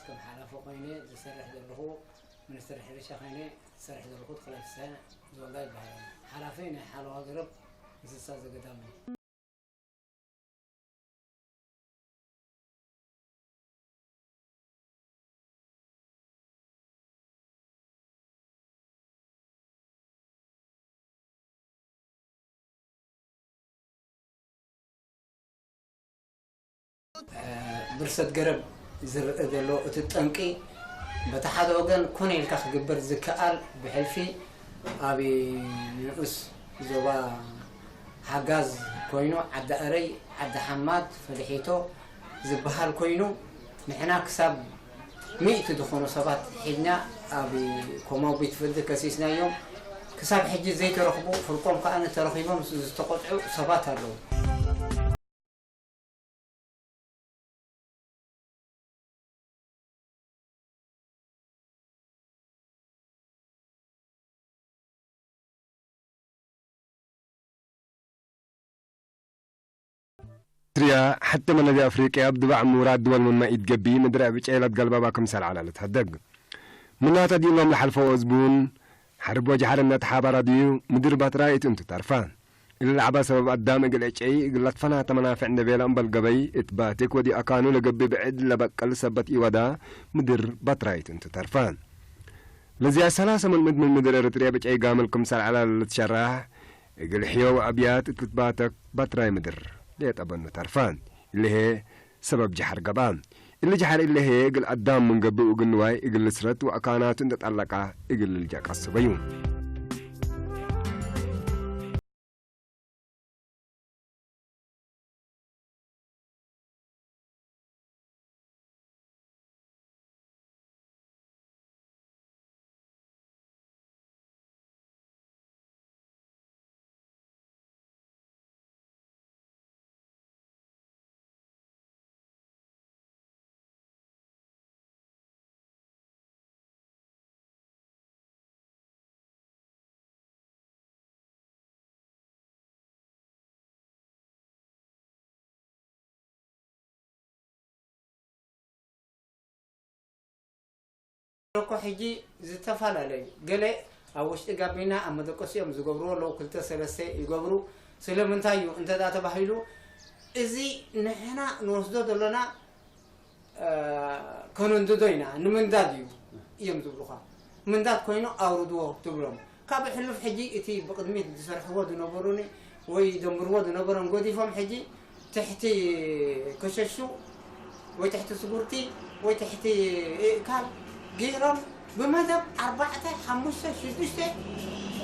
ከም ሓላፊ ኮይነ ዝሰርሕ ዘለኹ፣ ሚኒስትር ሕርሻ ኮይነ ዝሰርሕ ዘለኹ ተኽላይ ፍስሐ ዘወልዳ ይበሃል። ሓላፊ ናይ ሓለዋ ገረብ እንስሳ ዘገዳም እዩ። ብርሰት ገረብ ዝረአ ዘሎ እቲ ጠንቂ፣ በቲ ሓደ ወገን ኮነ ኢልካ ክግበር ዝከኣል ብሕልፊ ኣብ ንኡስ ዞባ ሓጋዝ ኮይኑ፣ ዓዲ ኣረይ፣ ዓዲ ሓማድ፣ ፈድሒቶ ዝበሃል ኮይኑ፣ ንሕና ክሳብ ሚእቲ ዝኾኑ ሰባት ሒድና ኣብ ኮማዊ ቤት ፍርዲ ከሲስናዮም። ክሳብ ሕጂ ዘይተረኽቡ፣ ፍርቆም ከኣ ተረኺቦም ዝተቖጥዑ ሰባት ኣለዉ። ትሪያ፣ حتى من أفريقيا بدبع مراد دول من ما يتقبي مدرع بيش إيلات قلبا باكم سال على التهدق. من لا تدين لهم لحلفة وزبون، حرب وجه حرم نتحابة راديو، مدير باتراي تنتو تعرفان. እሊ ለዓባ ሰበብ ኣዳም እግል ዕጨይ እግል ለትፈናተ መናፍዕ እንደ ቤላ እምበል ገበይ እት ባቴክ ወዲ ኣካኑ ለገብእ ብዕድ ለበቀል ሰበት ኢወዳ ምድር ባትራይት እንቱ ተርፋ። ለዚያ ሰላሰ ምን ምድ ምን ምድር ኤርትርያ ብጨይ ጋምል ክምሳል ዓላ ለልትሸራሕ እግል ሕዮ ወኣብያት እት ልትባተክ ባትራይ ምድር ሌጠበኑ ተርፋ። እልሄ ሰበብ ጀሓር ገባ። እሊ ጀሓር እልሄ እግል ኣዳም ምን ገብእ እግል ንዋይ እግል ልስረት ወኣካናቱ እንተ ጠለቃ እግል ልልጃ ቀስበዩ። እኮ ሕጂ ዝተፈላለዩ ገለ ኣብ ውሽጢ ጋቢና ኣብ መደቀሲኦም ዝገብርዎ ኣለዉ፣ ክልተ ሰለስተ ይገብሩ። ስለምንታይ እዩ እንተ ደኣ ተባሂሉ፣ እዚ ንሕና ንወስዶ ዘሎና፣ እ፣ ከነንድዶ ኢና፣ ንምንዳድ እዩ እዮም ዝብሉኻ። ምንዳድ ኮይኑ ኣውርድዎ ትብሎም። ካብ ሕሉፍ ሕጂ እቲ ብቕድሚት ዝሰርሕዎ ዝነበሩኒ ወይ ይደምርዎ ዝነበሮም ገዲፎም ሕጂ ትሕቲ ከሸሹ ወይ ትሕቲ ስጉርቲ ወይ ትሕቲ እእካል ገይሮም ብመደብ ኣርባዕተ፣ ሓሙሽተ፣ ሽዱሽተ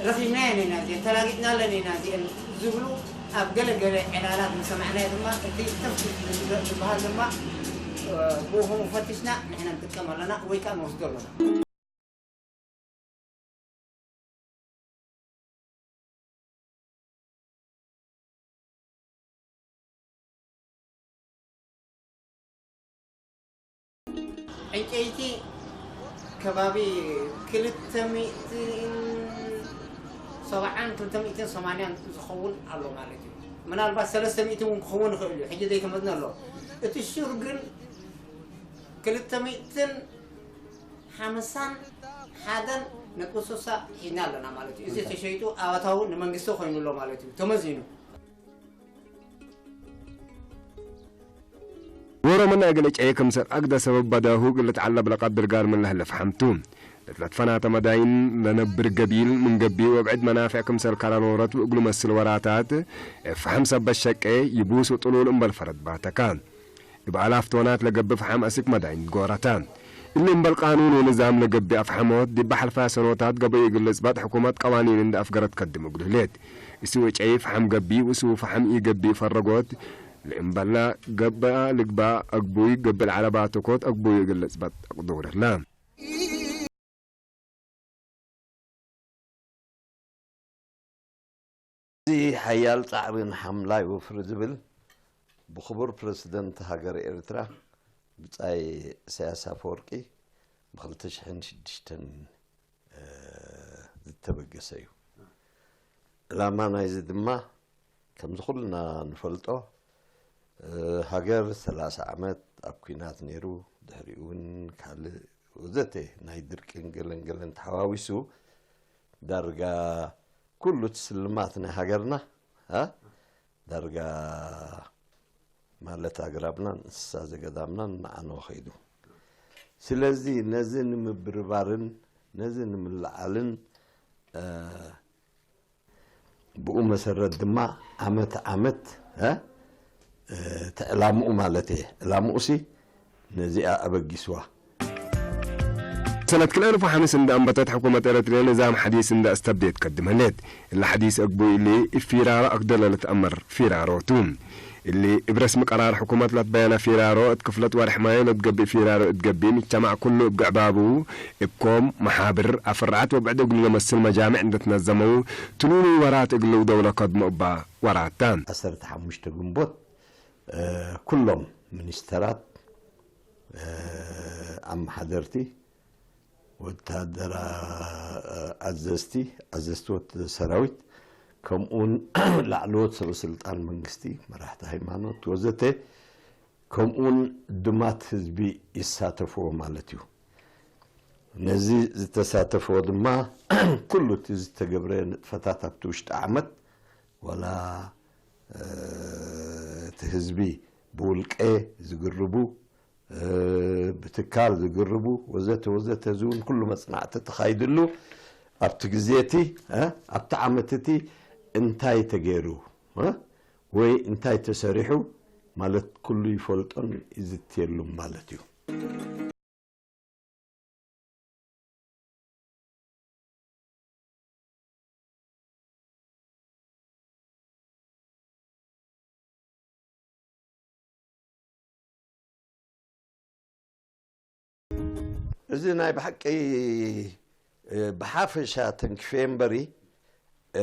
ረኺብናየን ኢና እዚአን፣ ተላጊጥናለን ኢና እዚአን ዝብሉ ኣብ ገለ ገለ ዕላላት ምስ ሰማዕናዮ ድማ እቲ ተፍቲሽ ዝበሃል ድማ፣ እ፣ ብኡ ከምኡ ፈቲሽና ንሕና ንጥቀም ኣለና ወይ ከዓ ንወስዶ ኣለና። ዕንጨይቲ ከባቢ ክልተ ሚእትን ሰብዓን ክልተ ሚእትን ሰማንያን ዝኸውን ኣሎ ማለት እዩ። ምናልባት ሰለስተ ሚእቲ እውን ክኸውን ይኽእል እዩ፣ ሕጂ ዘይተመዝነ ኣሎ። እቲ ሹር ግን ክልተ ሚእትን ሓምሳን ሓደን ነጥቢ ስሳ ሒዝና ኣለና ማለት እዩ። እዚ ተሸይጡ ኣባታዊ ንመንግስቲ ኮይኑ ኣሎ ማለት እዩ፣ ተመዚኑ። ወሮምና እግል ጨይ ክምሰል ኣግደ ሰበብ በዳሁ እግል ልትዓለብ ለቀድር ጋር ምን ለህልፍ ሓምቱ። ለትለትፈናተ መዳይን ለነብር ገቢል ምን ገቢ ወብዕድ መናፍዕ ክምሰል ካራል ወረት ወእግሉ መስል ወራታት እፍሓም ሰበት ሸቄ ይቡስ ወጥሉል እምበል ፈረድ ባተካ። እብ ኣላፍ ቶናት ለገብእ ፍሓም ኣስክ መዳይን ጎረተ። እሊ እምበል ቃኑን ወንዛም ለገብእ ኣፍሓሞት ዲብ ሓልፋ ሰኖታት ገበዩ እግል ልጽበጥ ሕኩመት ቀዋኒን እንደ ኣፍገረት ከድም እግል ህሌት። እሱ ወጨይ ፍሓም ገቢ፣ እሱ ፍሓም ኢገቢ ፈረጎት። ለእምበላ ገብአ ልግባ ኣግቡይ ገብእ ለዓለባ ተኮት ኣግቡይ እግል ልጽበጥ ኣቅዱር ህላ። እዚ ሓያል ጻዕሪ ንሓምላይ ወፍሪ ዝብል ብክቡር ፕረሲደንት ሃገር ኤርትራ ብጻይ ኢሳያስ ኣፈወርቂ ብኽልተ ሽሕን ሽዱሽተን፣ እ፣ ዝተበገሰ እዩ። ዕላማ ናይዚ ድማ ከምዚ ኩልና ንፈልጦ፣ እ፣ ሃገር ሰላሳ ዓመት ኣብ ኲናት ነይሩ፣ ድሕሪኡ እውን ካልእ ወዘተ ናይ ድርቅን ገለን ገለን ተሓዋዊሱ ዳርጋ ኩሉ እቲ ስልማት ናይ ሃገርና፣ እ፣ ዳርጋ ማለት ኣግራብናን እንስሳ ዘገዳምናን እናዓነወ ኸይዱ። ስለዚ ነዚ ንምብርባርን ነዚ ንምልዓልን፣ እ፣ ብኡ መሰረት ድማ ዓመት ዓመት፣ እ፣ እ፣ እቲ ዕላምኡ ማለት እየ። ዕላምኡሲ ነዚኣ ኣበጊስዋ። ሰነት ክልኤ ኣልፍ ሓምስ እንዳ ኣንበተት ሕኩመት ኤረትርያ ንዛም ሓዲስ እንዳ እስተብዴት ከድመኔት። እላ ሓዲስ እግቡ ኢሊ እፊራራ ኣክደለለት ኣመር ፊራሮቱ። እሊ እብረስ ምቀራር ሕኩመት ላትባያና ፊራሮ እት ክፍለት ወርሕ ማዮ ለትገብእ ፊራሮ እትገብእ ምጅተማዕ ኩሉ እብ ግዕባቡ እብኮም መሓብር ኣፍራዓት ወብዕድ እግሉ ለመስል መጃምዕ እንደትነዘመው ትሉሉ ወራት እግሉ ደውለ ከድሞ እባ ወራታ። ዓሰርተ ሓሙሽተ ግንቦት፣ እ፣ ኩሎም ሚኒስተራት፣ እ፣ ኣመሓደርቲ፣ ወታደራ-፣ ኣዘዝቲ፣ ኣዘዝቲ ወት-፣ ሰራዊት፣ ከምኡውን ላዕለዎት ሰበስልጣን መንግስቲ፣ መራሕቲ ሃይማኖት ወዘተ፣ ከምኡውን ድማት ህዝቢ ይሳተፍዎ ማለት እዩ። ነዚ ዝተሳተፍዎ ድማ ኩሉ እቲ ዝተገብረ ንጥፈታት ኣብቲ ውሽጢ ዓመት ዋላ፣ እ፣ እቲ ህዝቢ ብውልቀ ዝግርቡ፣ እ፣ ብትካል ዝግርቡ ወዘተ ወዘተ፣ እዚ እውን ኩሉ መጽናዕቲ ተኻይድሉ ኣብቲ ግዜ እቲ፣ እ፣ ኣብቲ ዓመት እቲ እንታይ ተገይሩ፣ እ፣ ወይ እንታይ ተሰሪሑ ማለት ኩሉ ይፈልጦን ይዝትየሉን ማለት እዩ። እዚ ናይ ብሓቂ፣ እ፣ ብሓፈሻ ተንኪፈ እምበሪ፣ እ፣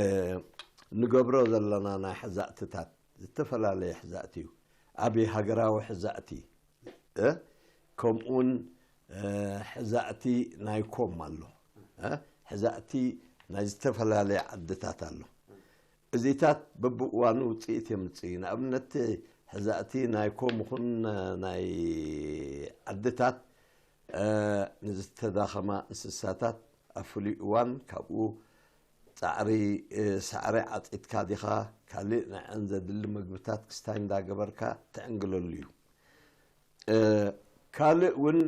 ንገብሮ ዘለና ናይ ሕዛእትታት ዝተፈላለየ ሕዛእቲ እዩ። ኣብ ሃገራዊ ሕዛእቲ፣ እ፣ ከምኡውን፣ እ፣ ሕዛእቲ ናይ ኮም ኣሎ፣ እ፣ ሕዛእቲ ናይ ዝተፈላለየ ዓድታት ኣሎ። እዚታት በብእዋኑ ውፅኢት የምፅእ እዩ። ንኣብነት ሕዛእቲ ናይ ኮም ይኹን ናይ ዓድታት፣ እ፣ ንዝተዳኸማ እንስሳታት ኣብ ፍሉይ እዋን ካብኡ ጻዕሪ፣ እ፣ ሳዕሪ ዓጺድካ ዲኻ ካልእ ንዐን ዘድሊ መግብታት ክስታይ እንዳገበርካ ትዕንግለሉ እዩ። እ፣ ካልእ እውን፣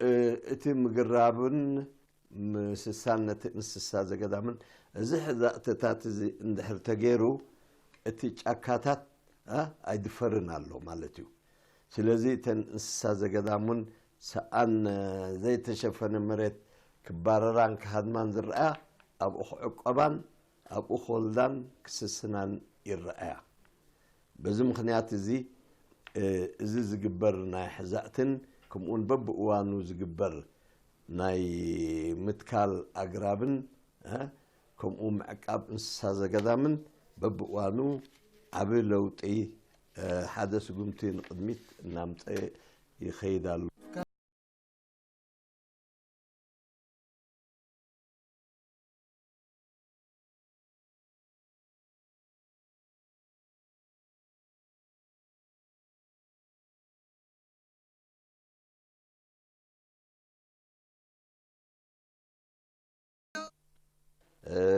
እ፣ እቲ ምግራብን ምስሳን ነቲ እንስሳ ዘገዳምን እዚ ሕዛእትታት እዚ እንድሕር ተገይሩ እቲ ጫካታት፣ እ፣ ኣይድፈርን ኣሎ ማለት እዩ። ስለዚ እተን እንስሳ ዘገዳም እውን ሰኣን ዘይተሸፈነ መሬት ክባረራን ክሃድማን ዝረኣያ ኣብኡ ክዕቆባን ኣብኡ ክወልዳን ክስስናን ይረኣያ። በዚ ምኽንያት እዚ፣ እ፣ እዚ ዝግበር ናይ ሕዛእትን ከምኡውን በብእዋኑ ዝግበር ናይ ምትካል ኣግራብን፣ እ፣ ከምኡ ምዕቃብ እንስሳ ዘገዳምን በብእዋኑ ዓቢ ለውጢ፣ እ፣ ሓደ ስጉምቲ ንቕድሚት እናምፀ ይኸይድ ኣሎ።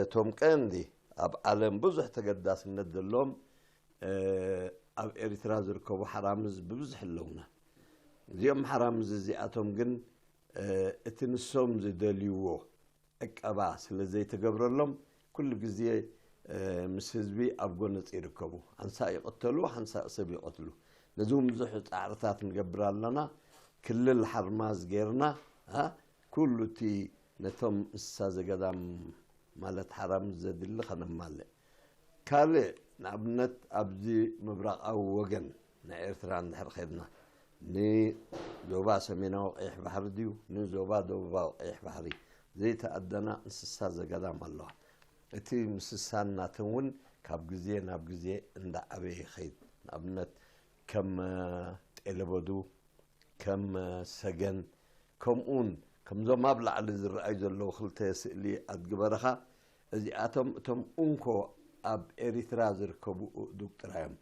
እቶም ቀንዲ ኣብ ዓለም ብዙሕ ተገዳስነት ዘለዎም፣ እ፣ ኣብ ኤርትራ ዝርከቡ ሓራምዝ ብብዝሒ ኣለውና። እዚኦም ሓራምዝ እዚኣቶም ግን፣ እ፣ እቲ ንሶም ዝደልይዎ ዕቀባ ስለ ዘይተገብረሎም፣ ኩሉ ግዜ፣ እ፣ ምስ ህዝቢ ኣብ ጎነጽ ይርከቡ። ሓንሳእ ይቕተሉ፣ ሓንሳእ ሰብ ይቐትሉ። ነዚ እውን ብዙሕ ጻዕርታት ንገብር ኣለና። ክልል ሓርማዝ ጌርና፣ እ፣ ኩሉ እቲ ነቶም እንስሳ ዘገዳም ማለት ሓራምዝ ዘድሊ ከነማልእ። ካልእ ንኣብነት ኣብዚ ምብራቓዊ ወገን ናይ ኤርትራ እንድሕር ኸድና ንዞባ ሰሜናዊ ቀይሕ ባሕሪ ድዩ ንዞባ ደቡባዊ ቀይሕ ባሕሪ ዘይተኣደና እንስሳ ዘገዳም ኣለዋ። እቲ ምስሳን ናተን እውን ካብ ግዜ ናብ ግዜ እንዳዓበየ ይኸይድ። ንኣብነት ከም ጤለበዱ፣ ከም ሰገን፣ ከምኡውን ከምዞም ኣብ ላዕሊ ዝረኣዩ ዘለዉ ክልተ ስእሊ ኣድጊ በረኻ፣ እዚኣቶም እቶም እንኮ ኣብ ኤሪትራ ዝርከቡ ኣእዱግ ጥራይ እዮም።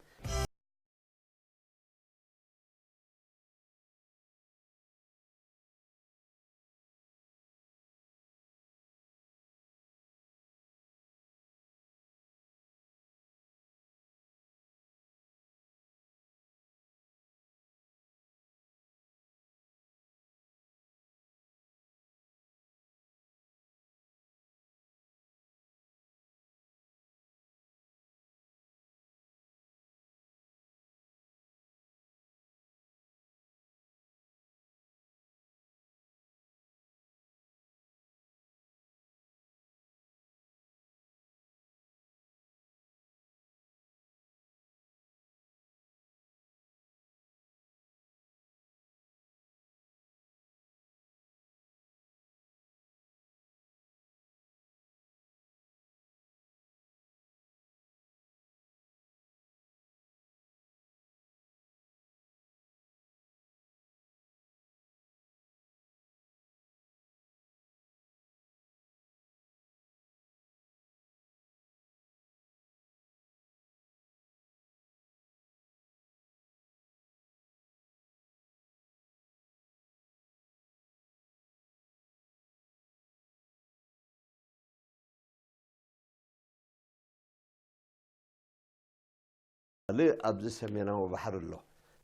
ኣብዚ ሰሜናዊ ባሕሪ ኣሎ።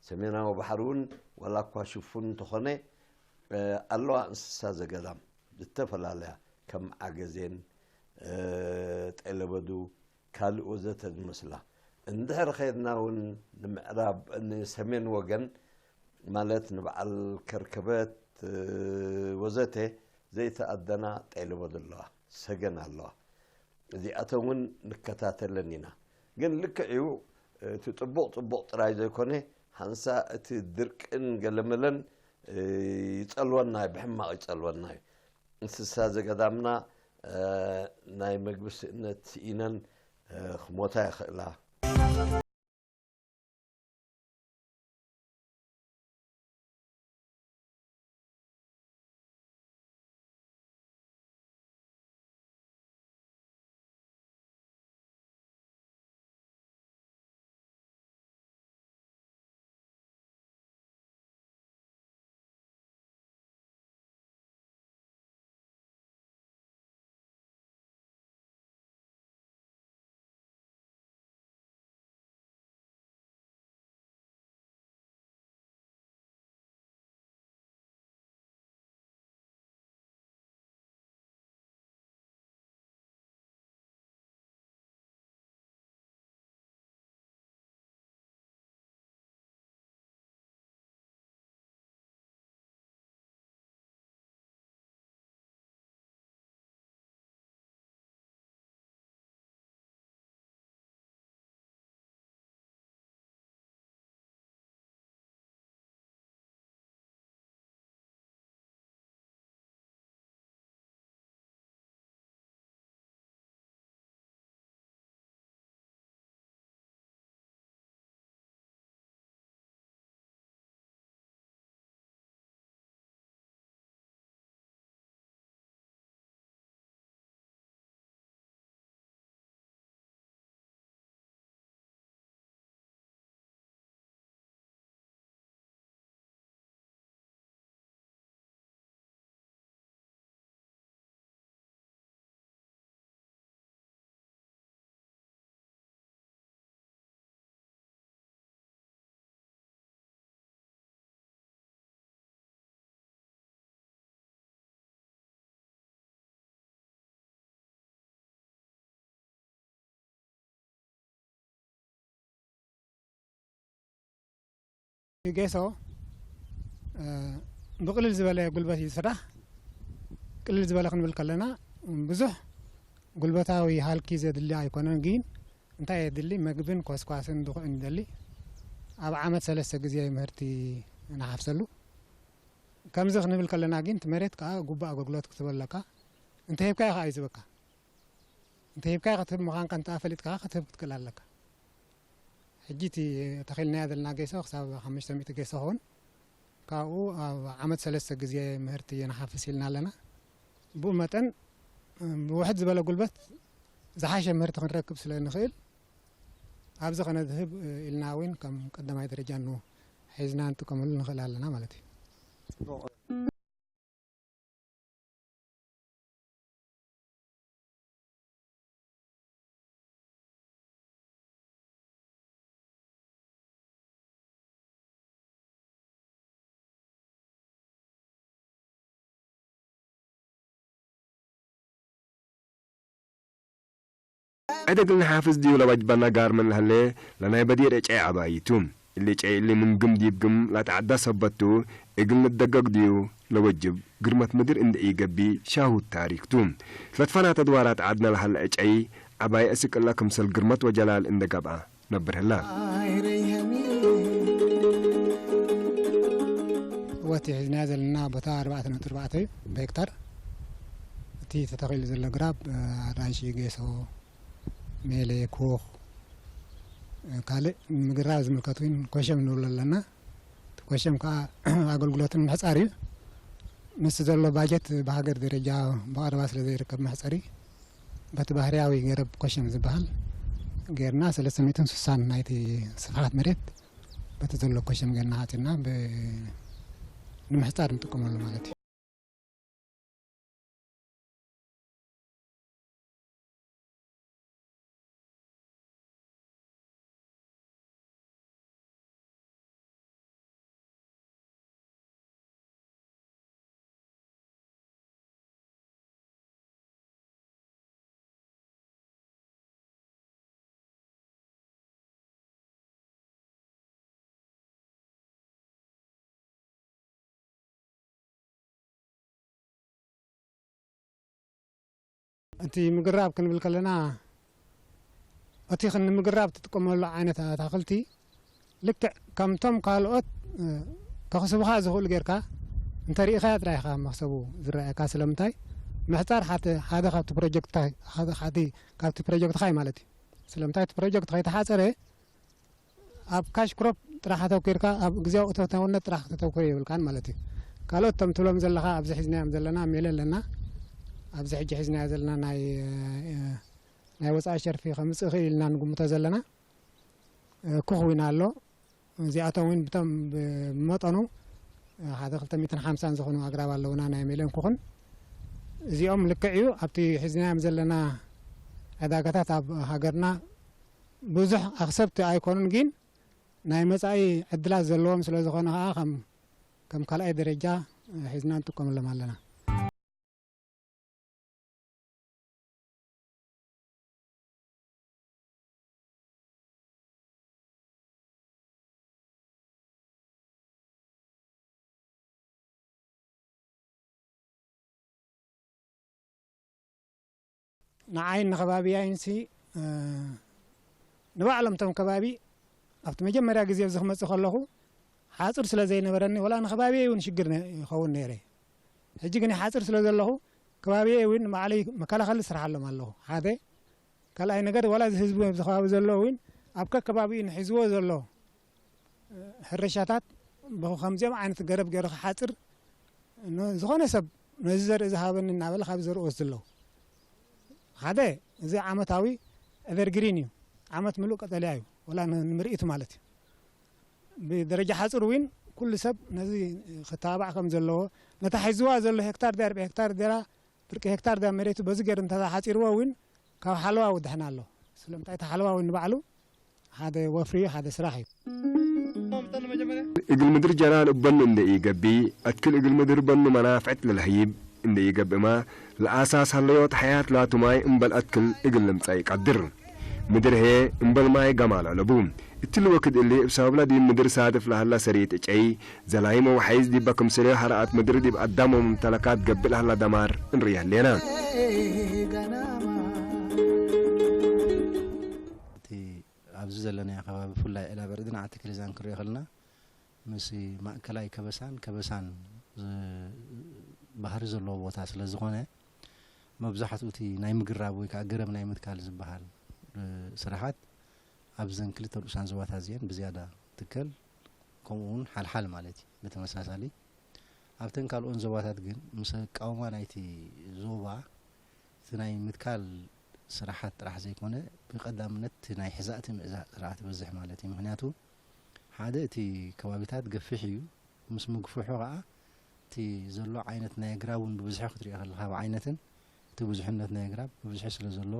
ሰሜናዊ ባሕሪ እውን ዋላ እኳ ሽፉን እንተኾነ፣ እ፣ ኣለዋ እንስሳ ዘገዳም ዝተፈላለያ፣ ከም ዓገዜን፣ እ፣ ጤለበዱ፣ ካልእ ወዘተ ዝመስላ። እንድሕር ኸይድና እውን ንምዕራብ፣ ንሰሜን ወገን ማለት ንበዓል ከርከበት፣ እ፣ ወዘተ ዘይተኣደና ጤለበዱ ኣለዋ፣ ሰገን ኣለዋ። እዚኣተን እውን ንከታተለን ኢና። ግን ልክዕ እዩ፣ እቲ ጽቡቕ ጽቡቕ ጥራይ ዘይኮነ፣ ሓንሳ እቲ ድርቅን ገለመለን፣ እ፣ ይጸልወና እዩ፣ ብሕማቕ ይጸልወና እዩ። እንስሳ ዘገዳምና፣ እ፣ ናይ መግቢ ስእነት ስኢነን፣ እ፣ ክሞታ ይኽእላ። ጌሶ፣ እ፣ ብቕልል ዝበለ ጉልበት እዩ ዝስራሕ። ቅልል ዝበለ ክንብል ከለና ብዙሕ ጉልበታዊ ሃልኪ ዘድሊ ኣይኮነን፣ ግን እንታይ የድሊ? መግብን ኮስኳስን ድኹዕን ይደሊ። ኣብ ዓመት ሰለስተ ግዜ ምህርቲ ንሓፍሰሉ። ከምዚ ክንብል ከለና ግን እቲ መሬት ከኣ ግቡእ ኣገልግሎት ክትህቦ ኣለካ። እንተሂብካዮ ከኣ እዩ ዝህበካ። እንተሂብካዮ ክትህብ ምዃንካ እንተ ፈሊጥካ ክትህብ ክትክእል ኣለካ። ሕጂ እቲ ተኺልናዮ ዘለና ጌሶ ክሳብ ሓሙሽተ ሚእቲ ጌሶ ክኸውን፣ ካብኡ ኣብ ዓመት ሰለስተ ግዜ ምህርቲ ንሓፍስ ኢልና ኣለና። ብኡ መጠን፣ ብውሕድ ዝበለ ጉልበት ዝሓሸ ምህርቲ ክንረክብ ስለ ንኽእል፣ ኣብዚ ከነድህብ ኢልና እውን ከም ቀዳማይ ደረጃ ን-፣ ሒዝና ንጥቀመሉ ንኽእል ኣለና ማለት እዩ። ዕደግል ንሓፍዝ ድዩ ለባጅባና ጋር ምን ለህለ ለናይ በዲር ዕጨይ ዓባይቱ። እሊ ዕጨይ እሊ ምን ግም ዲብ ግም ላተዓዳ ሰበቱ እግል ንደገግ ድዩ ለወጅብ ግርመት ምድር እንደ ኢገቢ ሻሁድ ታሪክቱ። ለትፈናተ ድዋራት ዓድና ለሃለ ዕጨይ ዓባይ እስቅላ ክምሰል ግርመት ወጀላል እንደ ገብኣ ነብር ህላ። ወቲ ሒዝናዮ ዘለና ቦታ ኣርባዕተ ነጥቢ ኣርባዕተ እዩ ብሄክታር። እቲ ተተኺሉ ዘሎ ግራብ፣ እ፣ ኣራንሺ፣ ጌሶ፣ ሜሌ፣ ኩኽ፣ እ፣ ካልእ ንምግራብ ዝምልከት እውን ኮሸም ንብሎ ኣለና። እቲ ኮሸም ከዓ ኣገልግሎትን ምሕፃር እዩ። ምስ ዘሎ ባጀት ብሃገር ደረጃ ብቐረባ ስለ ዘይርከብ መሕፀሪ በቲ ባህርያዊ ገረብ ኮሸም ዝበሃል ጌርና ሰለስተ ሚእትን ስሳን ናይቲ ስፍሓት መሬት በቲ ዘሎ ኮሸም ጌርና ሓፂርና ብ-፣ ንምሕፃር ንጥቀመሉ ማለት እዩ። እቲ ምግራብ ክንብል ከለና፣ እቲ ኽ-፣ ንምግራብ ትጥቀመሉ ዓይነት ኣታኽልቲ ልክዕ ከምቶም ካልኦት፣ እ፣ ከኽስቡኻ ዝኽእሉ ጌርካ እንተሪኢኻያ ጥራይ ኢኻ መኽሰቡ ዝረኣየካ። ስለምንታይ? ምሕጻር ሓደ፣ ሓደ ካብቲ ፕሮጀክትካ፣ ሓደ፣ ሓደ ካብቲ ፕሮጀክትኻ እዩ ማለት እዩ። ስለምንታይ? እቲ ፕሮጀክት ከይተሓጸረ ኣብ ካሽ ክሮፕ ጥራሕ ኣተኲርካ፣ ኣብ ግዜያዊ እቶታውነት ጥራሕ ከተተኩር የብልካን ማለት እዩ። ካልኦት እቶም ትብሎም ዘለኻ፣ ኣብዚ ሒዝናዮም ዘለና ሜለ ኣለና፣ ኣብዚ ሕጂ ሒዝናዮ ዘለና ናይ፣ እ፣ ናይ ወጻኢ ሸርፊ ከምጽእ ይኽእል ኢልና ንግምቶ ዘለና፣ እ፣ ኩኽ እውን ኣሎ። እዚኣቶም እውን ብቶም ብ-፣ ብመጠኑ፣ እ፣ ሓደ ክልተ ሚእትን ሓምሳን ዝኾኑ ኣግራብ ኣለውና ናይ ሜለን ኩኽን። እዚኦም ልክዕ እዩ፣ ኣብቲ ሒዝናዮም ዘለና ዕዳጋታት ኣብ ሃገርና ብዙሕ ኣኽሰብቲ ኣይኮኑን፣ ግን ናይ መጻኢ ዕድላት ዘለዎም ስለ ዝኾነ ኸኣ ከም፣ ከም ካልኣይ ደረጃ ሒዝና ንጥቀመሎም ኣለና። ንዓይን ንኸባብያይንሲ፣ እ፣ ንባዕሎም እቶም ከባቢ ኣብቲ መጀመርያ ግዜ ኣብዚ ክመጽእ ከለኹ ሓጹር ስለ ዘይነበረኒ፣ ወላ ንኸባብየይ እውን ሽግር ነ-፣ ይኸውን ነይረ። ሕጂ ግን ሓጹር ስለ ዘለኹ፣ ከባብየይ እውን ንባዕለይ መከላኸሊ ስርሓሎም ኣለኹ። ሓደ፣ ካልኣይ ነገር፣ ዋላ እዚ ህዝቢ ኣብዚ ከባቢ ዘሎ እውን ኣብ ከከባቢኡ ንሒዝዎ ዘሎ ሕርሻታት ብኸምዚኦም ዓይነት ገረብ ገይሩ ክሓጽር፣ ን-፣ ዝኾነ ሰብ ነዚ ዘርኢ ዝሃበኒ እናበለ ካብ ዘርኢ ወስዱ ኣለዉ። ሓደ፣ እዚ ዓመታዊ ኤቨርግሪን እዩ። ዓመት ምሉእ ቀጠልያ እዩ። ወላ ን-፣ ንምርኢት ማለት እዩ። ብደረጃ ሓጹር እውን ኩሉ ሰብ ነዚ ክተባባዕ ከም ዘለዎ፣ ነታ ሒዝዋ ዘሎ ሄክታር ድያ፣ ኣርብዓ ሄክታር ድያ፣ ፍርቂ ሄክታር ድያ መሬቱ በዚ ገይሩ እንተ ሓጺርዎ እውን ካብ ሓለዋ ውድሕና ኣሎ። ስለምንታይ እቲ ሓለዋ እውን ንባዕሉ ሓደ ወፍሪ እዩ፣ ሓደ ስራሕ እዩ። እግል ምድር ጀላል እበኑ እንደ ኢገቢ፣ ኣትክል እግል ምድር በኑ መናፍዕት ለልሀይብ እንደ ኢገብእማ፣ ለኣሳስ ሀለዮት ሐያት ላቱ ማይ እምበል ኣትክል እግል ልምጻ ይቀድር። ምድር ሄ እምበል ማይ ገማል አለቡ። እትሊ ወክድ እሊ እብ ሰበብላ ዲብ ምድር ሳድፍ ለሀላ ሰሪት እጨይ፣ ዘላይመ ወሐይዝ ዲበ ክምስሌ ሀረአት ምድር ዲብ አዳሞ መምተለካት ገብእ ለሀላ ደማር እንርእየ ህሌና። እቲ ኣብዚ ዘለናዮ ከባቢ ብፍላይ ዕላበርዕድን ዓዲ ክሪዛን ክንሪኦ ከለና፣ ምስ ማእከላይ ከበሳን ከበሳን ዝ-፣ ባህሪ ዘለዎ ቦታ ስለ ዝኾነ፣ መብዛሕትኡ እቲ ናይ ምግራብ ወይ ከዓ ገረብ ናይ ምትካል ዝበሃል፣ እ፣ ስራሓት ኣብዘን ክልተ ንኡሳን ዞባታት እዚአን ብዝያዳ ትከል፣ ከምኡ እውን ሓልሓል ማለት እዩ። ብተመሳሳሊ ኣብተን ካልኦን ዞባታት ግን ምስ ኣቃውማ ናይቲ ዞባ እቲ ናይ ምትካል ስራሓት ጥራሕ ዘይኮነ፣ ብቐዳምነት እቲ ናይ ሕዛእቲ ምዕዛእ ስራሕቲ በዝሕ ማለት እዩ። ምኽንያቱ ሓደ እቲ ከባቢታት ገፊሕ እዩ። ምስ ምግፍሑ ኸዓ እቲ ዘሎ ዓይነት ናይ ኣግራብ እውን ብብዝሒ ክትሪኦ ከለኻ፣ ብዓይነትን እቲ ብዙሕነት ናይ ኣግራብ ብብዝሒ ስለ ዘሎ፣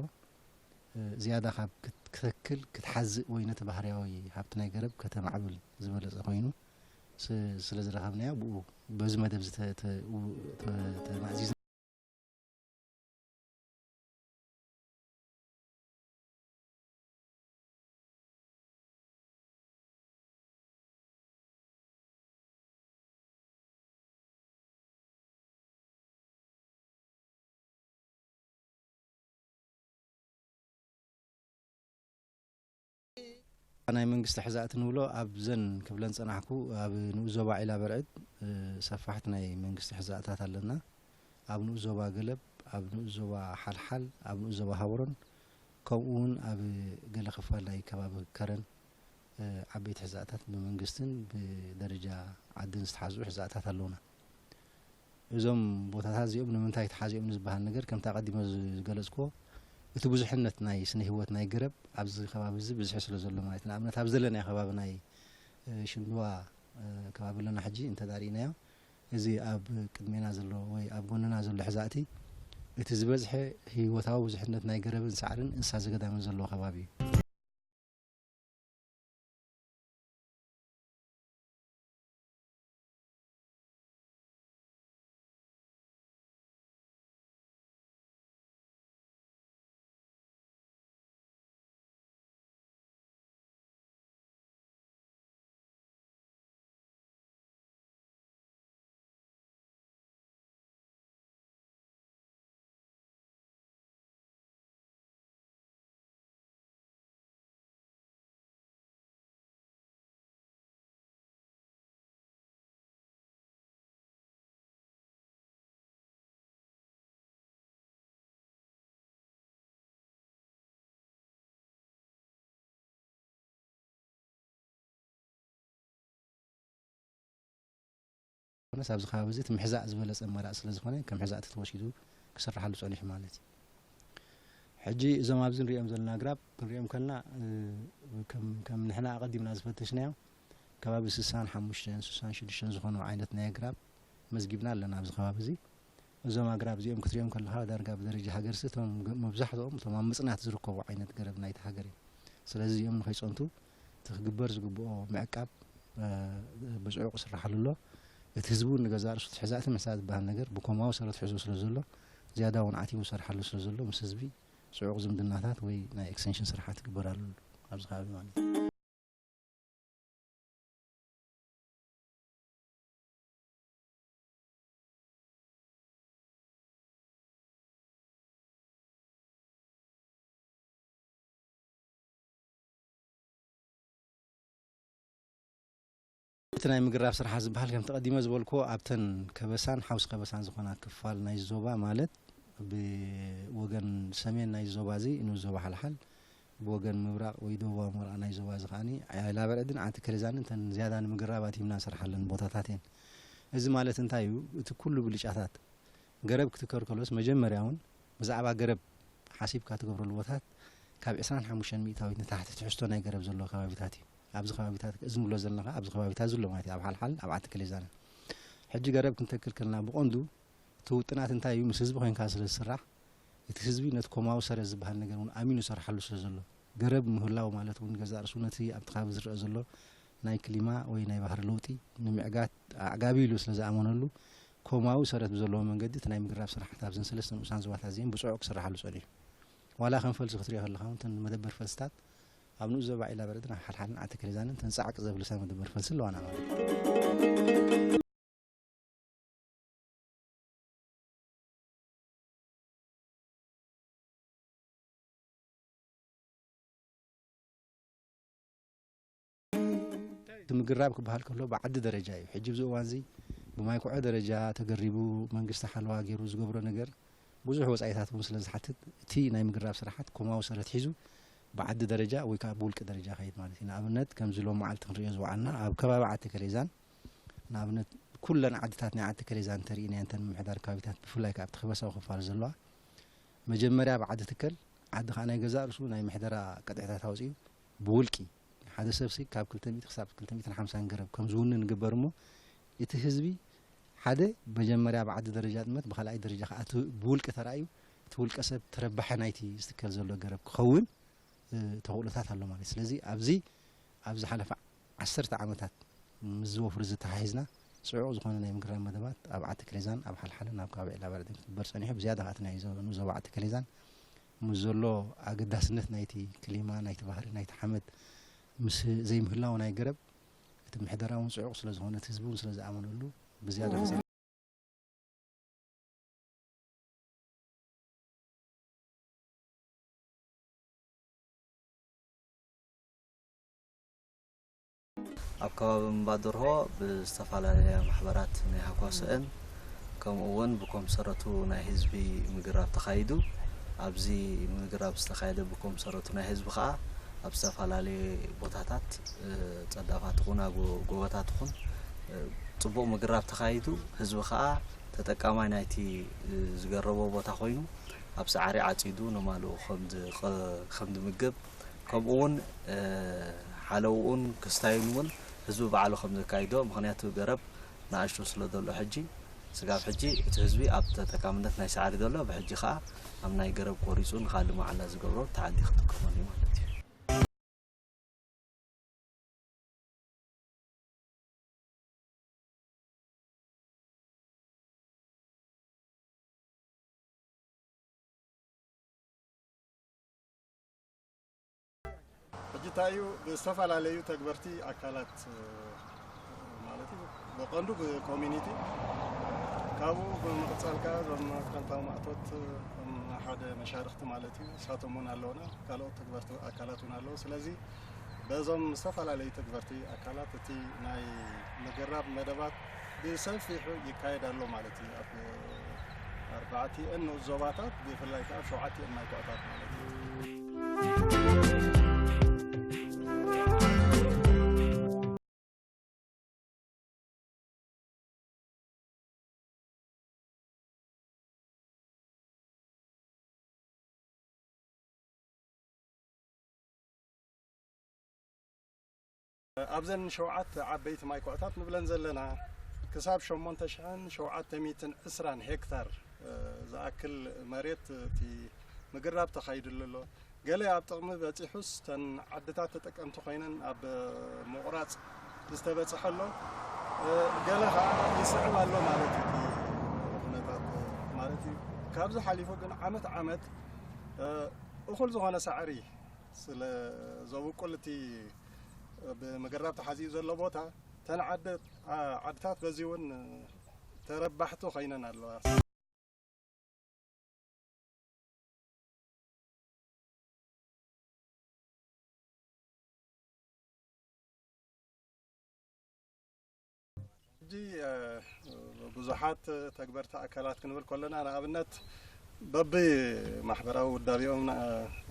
እ፣ ዝያዳ ካብ ክት-፣ ክተክል፣ ክትሓዝእ ወይ ነቲ ባህርያዊ ሃብቲ ናይ ገረብ ከተማዕብል ዝበለጸ ኮይኑ ስ-፣ ስለ ዝረኸብናዮ፣ ብኡ በዚ መደብ እዚ ተ-፣ ተ-፣ ተ-፣ ተማእዚዝና። ናይ መንግስቲ ሕዛእቲ ንብሎ ኣብዘን ክብለን ጸናሕኩ፣ ኣብ ንኡስ ዞባ ዒላ በርዕድ፣ እ፣ ሰፋሕቲ ናይ መንግስቲ ሕዛእታት ኣለና። ኣብ ንኡስ ዞባ ገለብ፣ ኣብ ንኡስ ዞባ ሓልሓል፣ ኣብ ንኡስ ዞባ ሃብሮን፣ ከምኡ እውን ኣብ ገለ ክፋል ናይ ከባቢ ከረን፣ እ፣ ዓበይቲ ሕዛእታት ብመንግስትን ብደረጃ ዓድን ዝተሓዝኡ ሕዛእታት ኣለውና። እዞም ቦታታት እዚኦም ንምንታይ ተሓዚኦም ንዝበሃል ነገር፣ ከምቲ ኣቐዲመ ዝገለጽክዎ፣ እቲ ብዙሕነት ናይ ስነ ህይወት ናይ ገረብ ኣብዚ ከባቢ እዚ ብዝሒ ስለ ዘሎ ማለት እዩ። ንኣብነት፣ ኣብ ዘለናዮ ከባቢ ናይ፣ እ፣ ሽንድዋ፣ እ፣ ከባቢ ኣለና። ሕጂ እንተ ዳእ ርኢናዮ፣ እዚ ኣብ ቅድሜና ዘሎ ወይ ኣብ ጎንና ዘሎ ሕዛእቲ፣ እቲ ዝበዝሐ ህይወታዊ ብዙሕነት ናይ ገረብን ሳዕርን እንስሳ ዘገዳምን ዘለዎ ከባቢ እዩ። ኮነስ ኣብዚ ከባቢ እዚ እቲ ምሕዛእ ዝበለጸ ኣማራጺ ስለ ዝኾነ፣ ከም ሕዛእቲ ተወሲዱ ክስርሓሉ ጸኒሑ ማለት እዩ። ሕጂ እዞም ኣብዚ ንሪኦም ዘለና ኣግራብ ክንሪኦም ከለና፣ እ፣ ከም፣ ከም ንሕና ኣቐዲምና ዝፈተሽናዮ ከባቢ ስሳን ሓሙሽተን ስሳን ሽዱሽተን ዝኾኑ ዓይነት ናይ ኣግራብ መዝጊብና ኣለና ኣብዚ ከባቢ እዚ። እዞም ኣግራብ እዚኦም ክትሪኦም ከለኻ ዳርጋ ብደረጃ ሃገርሲ እቶም ግ-፣ መብዛሕትኦም እቶም ኣብ ምጽናት ዝርከቡ ዓይነት ገረብ ናይቲ ሃገር እዮም። ስለዚ እዚኦም ንኸይጸንቱ እቲ ክግበር ዝግብኦ ምዕቃብ፣ እ፣ ብጽዑቕ ይስራሓሉ ኣሎ። እቲ ህዝቢ እውን ንገዛእ ርእሱ እቲ ሕዛእቲ ምሕዛእ ዝበሃል ነገር ብኮማዊ ሰረት ሒዙ ስለ ዘሎ፣ ዝያዳ እውን ዓቲቡ ይሰርሓሉ ስለ ዘሎ፣ ምስ ህዝቢ ጽዑቕ ዝምድናታት ወይ ናይ ኤክስቴንሽን ስራሓት ይግበራሉ ኣብዚ ከባቢ ማለት እዩ። እቲ ናይ ምግራብ ስራሓት ዝበሃል ከምቲ ቀዲመ ዝበልኩዎ ኣብተን ከበሳን ሓውሲ ከበሳን ዝኾና ክፋል ናይ ዞባ ማለት ብወገን ሰሜን ናይ ዞባ እዚ ንኡስ ዞባ ሓልሓል ብወገን ምብራቕ ወይ ደቡባዊ ምብራቕ ናይ ዞባ እዚ ከዓኒ፣ ኣይላበርዕድን ዓዲ ከሌዛንን እተን ዝያዳ ንምግራብ ኣቲምና ንሰርሓለን ቦታታት እየን። እዚ ማለት እንታይ እዩ? እቲ ኩሉ ብልጫታት ገረብ ክትከር ከሎስ፣ መጀመርያ እውን ብዛዕባ ገረብ ሓሲብካ ትገብረሉ ቦታታት ካብ ዕስራን ሓሙሽተን ሚእታዊት ንታሕቲ ትሕዝቶ ናይ ገረብ ዘለዎ ከባቢታት እዩ። ኣብዚ ከባቢታት፣ እዚ ንብሎ ዘለና ከኣ ኣብዚ ከባቢታት ዘሎ ማለት እዩ፣ ኣብ ሓልሓል፣ ኣብ ዓዲ ከሌዛንን። ሕጂ ገረብ ክንተክል ከለና ብቐንዱ እቲ ውጥናት እንታይ እዩ? ምስ ህዝቢ ኮይንካ ስለ ዝስራሕ፣ እቲ ህዝቢ ነቲ ኮማዊ ሰረት ዝበሃል ነገር እውን ኣሚኑ ይሰርሓሉ ስለ ዘሎ፣ ገረብ ምህላው ማለት እውን ገዛእ ርእሱ ነቲ ኣብቲ ከባቢ ዝረአ ዘሎ ናይ ክሊማ ወይ ናይ ባህሪ ለውጢ ንምዕጋት ኣዕጋቢ ኢሉ ስለ ዝኣመነሉ፣ ኮማዊ ሰረት ብዘለዎ መንገዲ እቲ ናይ ምግራብ ስራሕቲ ኣብዘን ሰለስተ ንኡሳን ዞባታት እዚአን ብጽዑቕ ክስርሓሉ ጸኒሑ። ዋላ ከም ፈልሲ ክትሪኦ ከለኻ እውን፣ እተን መደበር ፈልስታት ኣብ ንኡስ ዞባ ዒላ በረድን ኣብ ሓልሓልን ዓዲ ከሌዛንን እተን ጻዕቂ ዘብልሳ መደበር ፈልሲ ኣለዋና ማለት እዩ። እቲ ምግራብ ክበሃል ከሎ ብዓዲ ደረጃ እዩ። ሕጂ ኣብዚ እዋን እዚ ብማይ ኩዖ ደረጃ ተገሪቡ መንግስቲ ሓለዋ ገይሩ ዝገብሮ ነገር ብዙሕ ወጻኢታት እውን ስለ ዝሓትት፣ እቲ ናይ ምግራብ ስራሓት ኮማዊ ሰረት ሒዙ ብዓዲ ደረጃ ወይ ከዓ ብውልቂ ደረጃ ይኸይድ ማለት እዩ። ንኣብነት ከምዚ ሎም መዓልቲ ክንሪኦ ዝወዓልና ኣብ ከባቢ ዓዲ ከሌዛን ንኣብነት ኩለን ዓድታት ናይ ዓዲ ከሌዛን እንተሪእናየን፣ እተን ምምሕዳር ከባቢታት ብፍላይ ከዓ ኣብቲ ከበሳዊ ክፋል ዘለዋ መጀመርያ ብዓዲ ትከል፣ ዓዲ ከዓ ናይ ገዛእ ርእሱ ናይ ምሕደራ ቅጥዕታት ኣውፅኡ ብውልቂ ሓደ ሰብሲ ካብ ክልተ ሚእቲ ክሳብ ክልተ ሚእትን ሓምሳን ገረብ ከም ዝውንን ንግበር እሞ እቲ ህዝቢ ሓደ መጀመርያ ብዓዲ ደረጃ ጥመት ብካልኣይ ደረጃ ከዓ እቲ ብውልቂ ተራእዩ እቲ ውልቀ ሰብ ተረባሒ ናይቲ ዝትከል ዘሎ ገረብ ክኸውን እ፣ ተኽእሎታት ኣሎ ማለት እዩ። ስለዚ ኣብዚ ኣብ ዝሓለፈ ዓሰርተ ዓመታት ምስ ዝወፍሩ ዝተሓሒዝና ጽዑቕ ዝኾነ ናይ ምግራብ መደባት ኣብ ዓዲ ክሌዛን ኣብ ሓልሓልን ኣብ ከባቢ ዒላ በረድን ክግበር ጸኒሑ፣ ብዝያዳ ከኣ እቲ ናይ ዞ-፣ ንዞባ ዓዲ ክሌዛን ምስ ዘሎ ኣገዳስነት ናይቲ ክሊማ፣ ናይቲ ባህሪ፣ ናይቲ ሓመድ ምስ ዘይምህላው ናይ ገረብ እቲ ምሕደራ እውን ጽዑቕ ስለ ዝኾነ እቲ ህዝቢ እውን ስለ ዝኣመነሉ ብዝያዳ ክጸ- ኣብ ከባቢ እምባደርሆ ብዝተፈላለያ ማሕበራት ናይ ሃኳስአን ከምኡ እውን ብኮምሰረቱ ናይ ህዝቢ ምግራብ ተኻይዱ። ኣብዚ ምግራብ ዝተኻየደ ብኮምሰረቱ ናይ ህዝቢ ከዓ ኣብ ዝተፈላለየ ቦታታት፣ እ፣ ጸዳፋት ይኹን ኣብ ጎቦታት ይኹን፣ እ፣ ጽቡቕ ምግራብ ተኻይዱ። ህዝቢ ከዓ ተጠቃማይ ናይቲ፣ እ፣ ዝገረቦ ቦታ ኮይኑ ኣብ ሳዕሪ ዓጺዱ ንማልኡ ከም ዝቐ-፣ ከም ዝምገብ ከምኡ እውን፣ እ፣ ሓለውኡን ክስታዩን እውን ህዝቢ ባዕሉ ከም ዘካይዶ፣ ምኽንያቱ ገረብ ንኣሽቱ ስለ ዘሎ ሕጂ፣ ስጋብ ሕጂ እቲ ህዝቢ ኣብ ተጠቃምነት ናይ ሳዕሪ ዘሎ፣ ብሕጂ ከዓ ኣብ ናይ ገረብ ቆሪጹ ንኻልእ መዓላ ዝገብሮ ተዓዲ ክጥቀመሉ እዩ ማለት እዩ። ሕጂ እንታይ እዩ፣ ብዝተፈላለዩ ተግበርቲ ኣካላት፣ እ፣ ማለት እዩ፣ ብቐንዱ ብኮሚኒቲ፣ ካብኡ ብምቕጻል ከኣ እዞም ኣትካልታዊ ማእቶት፣ ከም ሓደ መሻርኽቲ ማለት እዩ፣ ንሳቶም እውን ኣለውና፣ ካልኦት ተግበርቲ ኣካላት እውን ኣለዉ። ስለዚ በዞም ዝተፈላለዩ ተግበርቲ ኣካላት እቲ ናይ ምግራብ መደባት ብሰፊሑ ይካየድ ኣሎ ማለት እዩ። ኣብ ኣርባዕቲኤን ንኡስ ዞባታት ብፍላይ ከዓ ኣብ ሸውዓቲኤን ማይ ኩዕታት ማለት እዩ። ኣብዘን ሸውዓተ ዓበይቲ ማይ ኩዕታት ንብለን ዘለና ክሳብ ሸሞንተ ሽሕን ሸውዓተ ሚእትን ዕስራን ሄክታር ዝኣክል መሬት እቲ ምግራብ ተኻይድሉ ኣሎ። ገለ ኣብ ጥቕሚ በጺሑስ ተን ዓድታት ተጠቀምቲ ኮይነን ኣብ ምቑራጽ ዝተበጽሐ ኣሎ። ገለ ኸዓ ይስዕብ ኣሎ ማለት እዩ። እቲ ኩነታት ማለት እዩ። ካብዚ ሓሊፉ ግን ዓመት ዓመት እኹል ዝኾነ ሳዕሪ ስለ ዘብቁል እቲ ብምግራብ ተሓዚኡ ዘሎ ቦታ ተን ዓደ-፣ ዓ-፣ ዓድታት በዚ እውን ተረባሕቲ ኮይነን ኣለዋ። ሕጂ፣ እ፣ ብዙሓት ተግበርቲ ኣካላት ክንብል ከለና፣ ንኣብነት በቢ ማሕበራዊ ውዳቤኦም ና-፣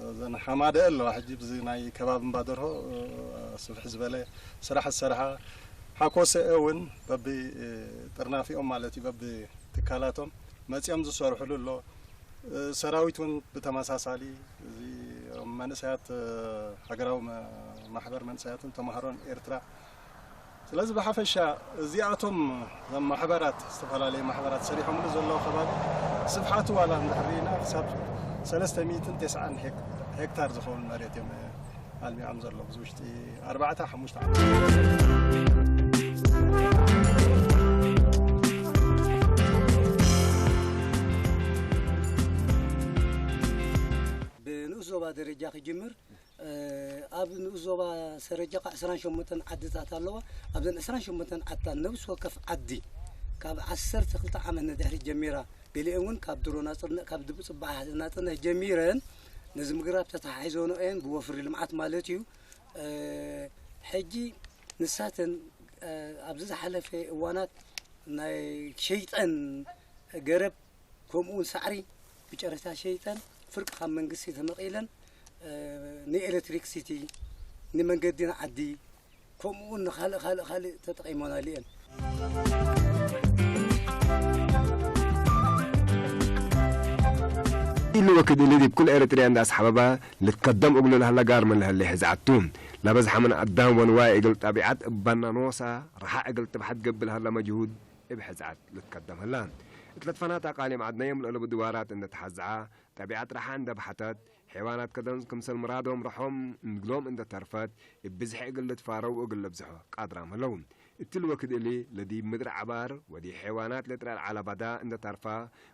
እዘን ሓማደ ኣለዋ። ሕጂ ብዚ ናይ ከባቢ እምባደርሆ፣ እ፣ ስፍሕ ዝበለ ስራሕ ዝሰርሓ፣ ሓኮሰኤ እውን በቢ፣ እ፣ ጥርናፊኦም ማለት እዩ፣ በቢ ትካላቶም መጺኦም ዝሰርሕሉ ኣሎ። እ፣ ሰራዊት እውን ብተመሳሳሊ፣ እዚ መንእሰያት፣ እ፣ ሃገራዊ መ-፣ ማሕበር መንእሰያትን ተማሃሮን ኤርትራ። ስለዚ ብሓፈሻ እዚኣቶም እዞም ማሕበራት፣ ዝተፈላለዩ ማሕበራት ሰሪሖምሉ ዘለዉ ከባቢ ስፍሓቱ ዋላ እንድሕር ርኢና ክሳብ ሰለስተ ሚእትን ተስዓን ሄክ-፣ ሄክታር ዝኸውን መሬት እዮም ኣልሚዖም ዘለዉ። ኣብዚ ውሽጢ ኣርባዕተ ሓሙሽተ ዓመት። ብንኡስ ዞባ ደረጃ ክጅምር፣ እ፣ ኣብ ንኡስ ዞባ ሰረጃ ኸዓ ዕስራን ሸሞንተን ዓድታት ኣለዋ። ኣብዘን ዕስራን ሸሞንተን ዓድታት ነብሲ ወከፍ ዓዲ ካብ ዓሰርተ ክልተ ዓመት ንድሕሪት ጀሚራ፣ ገሊአን እውን ካብ ድሮ ናጽነ-፣ ካብ ድቡ ጽባሕ ናጽነት ጀሚረን ነዚ ምግራብ ተተሓሒዘንኦ እየን፣ ብወፍሪ ልምዓት ማለት እዩ። እ፣ ሕጂ ንሳተን፣ እ፣ ኣብዚ ዝሓለፈ እዋናት ናይ ሸይጠን ገረብ ከምኡ እውን ሳዕሪ ብጨረታ ሸይጠን ፍርቂ ካብ መንግስቲ ተመቒለን፣ እ፣ ንኤሌክትሪክሲቲ፣ ንመንገዲ ንዓዲ፣ ከምኡ እውን ንኻልእ፣ ካልእ፣ ካልእ ተጠቒመናሉ እየን። ኢሉ ወክድ እሊ ዲብ ኩል ኤረትርያ እንዳ ኣስሓበባ ልትከደም እግሉ ለህለ ጋር ምን ለህለ ሕዝዓቱ። ለበዝሐ ምን ኣዳም ወንዋይ እግል ጠቢዓት እባና ኖሳ ረሓ እግል ትብሓት ገብእ ለህለ መጅሁድ እብ ሕዝዓት ልትከደም ህላ። እት ለትፈናት ኣቃሊም ዓድና የም ለእለቡ ድዋራት እንደ ተሓዝዓ፣ ጠቢዓት ረሓ እንደ ብሓተት፣ ሐይዋናት ከደን ክምሰል ምራዶም ረሖም እግሎም እንደ ተርፈት፣ እብ ብዝሒ እግል ልትፋረው እግል ለብዝሖ ቃድራም ህለው። እትሊ ወክድ እሊ ለዲብ ምድር ዐባር ወዲብ ሐይዋናት ለጥራል ዐለ ባዳ እንደ ተርፋ፣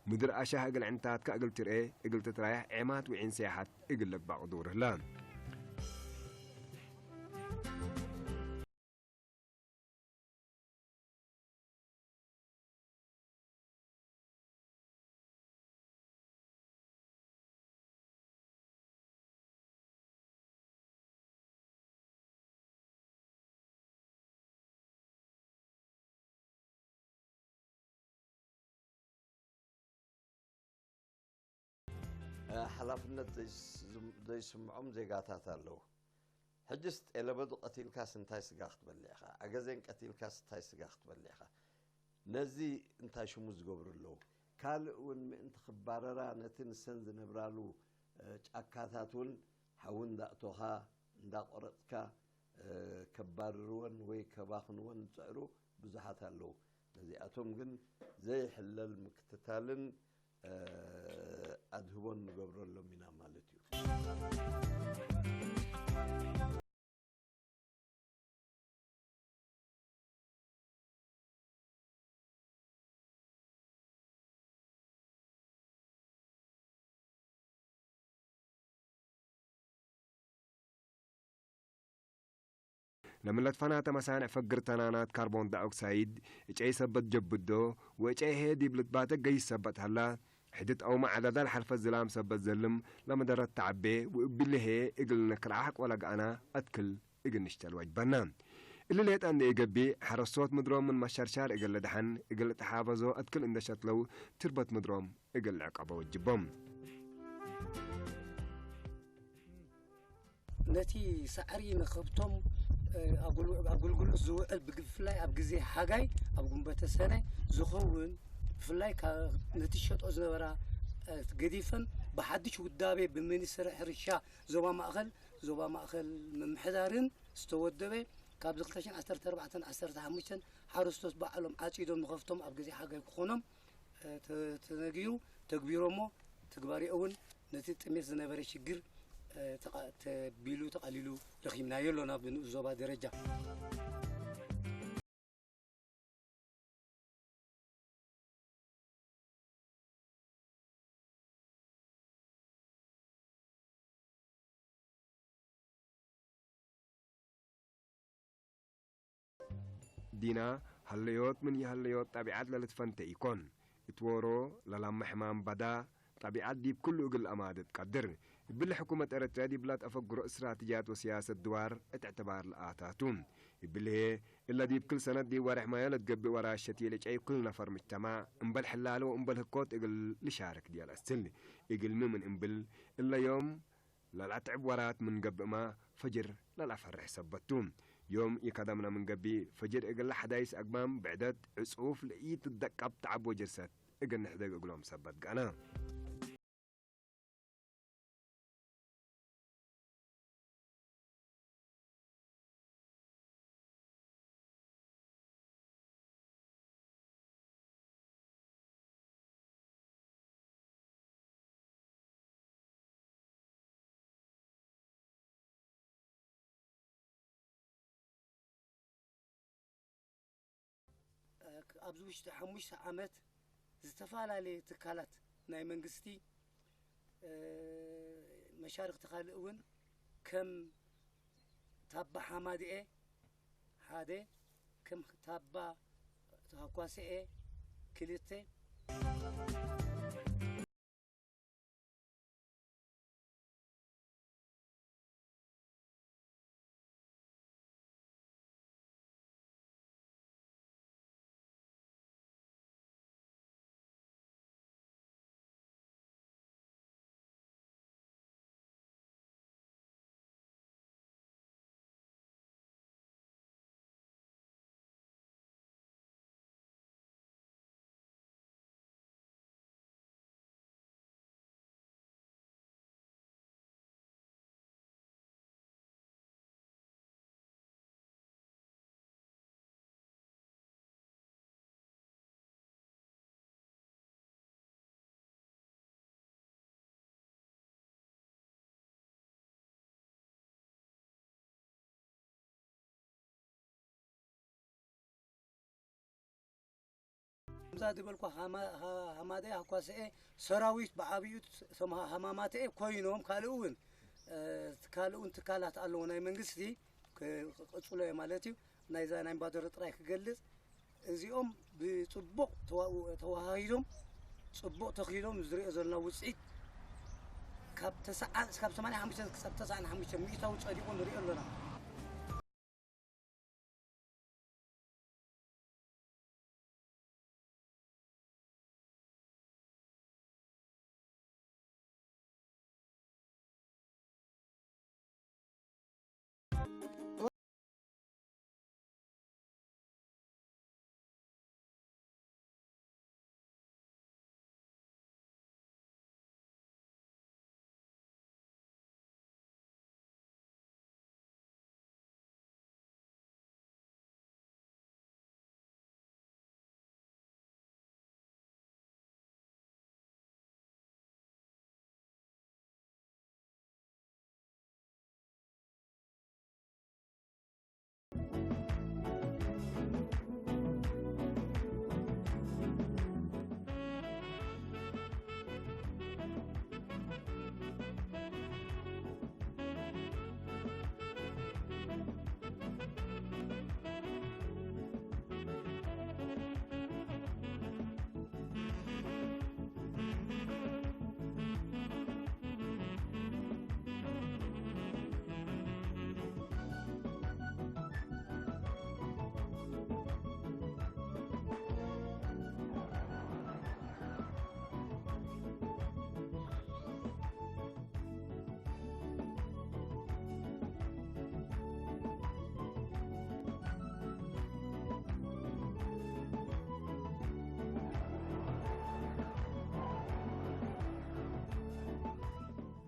ምድር ኣሻህ እግል ዕንታትካ እግል ትርኤ፣ እግል ትትራያሕ ዔማት ውዒን ሰያሓት እግል ለግባእ ቅዱር ህለ። ሓላፍነት ዘይስ-፣ ዘይስምዖም ዜጋታት ኣለዉ። ሕጅስ ጤለበዱ ቀቲልካስ እንታይ ስጋ ክትበልዕ ኢኻ? ኣገዜን ቀቲልካስ እንታይ ስጋ ክትበልዕ ኢኻ? ነዚ እንታይ ሽሙ ዝገብሩ ኣለዉ? ካልእ እውን ምእንቲ ክባረራ ነቲ ንሰን ዝነብራሉ፣ እ፣ ጫካታት እውን ሓዊ እንዳእቶኻ፣ እንዳቆረጽካ፣ እ፣ ከባርርወን ወይ ከባኽንወን ዝጽዕሩ ብዙሓት ኣለዉ። ነዚኣቶም ግን ዘይሕለል ምክትታልን፣ እ፣ ኣድህቦን ንገብረሎም ኢና ማለት እዩ። ለምለትፈናተ መሳንዕ ፈግር ተናናት ካርቦን ዳኦክሳይድ፣ እጨይ ሰበት ጀብዶ፣ ወእጨይ ሄ ዲብ ልትባተ ገይስ ሰበት ሀላ፣ ሕድት አውመ ዐዳዳ ለሐልፈት ዝላም ሰበት ዘልም ለመደረት ተዐቤ፣ ወእብሊ ሄ እግል ንክልዓሕቅ ወለገአና አትክል እግል ንሽተል ወጅበና። እሊ ሌጠ እንዴ ኢገብእ፣ ሐረስቶት ምድሮም ምን መሸርሻር እግል ልድሐን፣ እግል ልትሓፈዞ አትክል እንዴ ሸትለው፣ ትርበት ምድሮም እግል ልዕቀቦ ወጅቦም። ነቲ ሳዕሪ ንኸብቶም፣ እ፣ ኣጉል-፣ ኣጉልግሎት ዝውዕል ብግ-፣ ብፍላይ ኣብ ግዜ ሓጋይ ኣብ ጉንበተ ሰነ ዝኸውን፣ ብፍላይ ካ-፣ ነቲ ሸጦ ዝነበራ፣ እ፣ ገዲፈን ብሓድሽ ውዳቤ ብሚኒስትሪ ሕርሻ ዞባ ማእኸል፣ ዞባ ማእኸል ምምሕዳርን ዝተወደበ ካብዚ ክልተ ሽሕን ዓሰርተ ኣርባዕተን ዓሰርተ ሓሙሽተን ሓረስቶት ባዕሎም ዓጺዶም ንኸፍቶም ኣብ ግዜ ሓጋይ ክኾኖም፣ እ፣ ተ-፣ ተነጊሩ፣ ተግቢሮሞ፣ ትግባሬኡ እውን ነቲ ጥሜት ዝነበረ ሽግር፣ እ፣ ተቐ-፣ ተቢሉ ተቐሊሉ ረኺብናዮ ኣሎና ብንኡስ ዞባ ደረጃ። ዲና፣ ሃለዮት ምን ይሃለዮት ጣቢዓት ለልትፈንተ ኢኮን። እትወሮ ለላማ ሕማም ባዳ ጣቢዓት ዲብ ክሉ እግል ለአማድድ ቀድር። እብሊ ሕኩመት ኤረትርያ ዲብ ለትአፈግሮ እስትራትጅያት ወስያሰት ድዋር እት እዕትባር ለአታቱ። እብሊ ህዬ፣ እለ ዲብ ክል ሰነት ዲብ ወሬሕ ማዮ ለትገብእ ወራሸት ይልጨዩ ክል ነፈር ምጅተማዕ፣ እምበል ሕላለ ወእምበል ህኮት እግል ልሻርክ ዲየ ለአስትል። እግልሚ ምን እምብል፣ እለ ዮም ለልአትዕብ ወራት ምን ገብእማ፣ ፈጅር ለልአፈርሕ ሰበት ቱ። ዮም ኢከደምነ ምን ገብእ፣ ፈጅር እግል ለሐዳይስ አግማም ብዕደት ዕጹፍ ለኢትደቀብ ተዐብ ወጅርሰት እግል ንሕደግ እግሎም ሰበት ገአነ። ኣብዚ ውሽጢ ሓሙሽተ ዓመት ዝተፈላለየ ትካላት ናይ መንግስቲ፣ እ፣ መሻርኽቲ ካልእ እውን ከም ታባ ሓማድኤ ሓደ፣ ከም ታባ ተሃኳስኤ ክልተ፣ ከምዛ ዝበልኩ ሃማ-፣ ሃ-፣ ሃማደኤ፣ ሃኳስኤ ሰራዊት ብዓብዩ ሰማ-፣ ሃማማተኤ ኮይኖም ካልእ እውን፣ እ፣ ካልእ እውን ትካላት ኣለዎ ናይ መንግስቲ ክቅጽሎ እየ ማለት እዩ። ናይዛ ናይ እምባደረ ጥራይ ክገልጽ፣ እዚኦም ብጽቡቕ ተዋ-፣ ተዋሃሂዶም ጽቡቕ ተኺሎም ዝሪኦ ዘለና ውጽኢት ካብ ተስዓ-፣ ካብ ሰማንያ ሓሙሽተ ክሳብ ተስዓን ሓሙሽተን ሚእታዊ ጸዲቑ ንሪኦ ኣለና።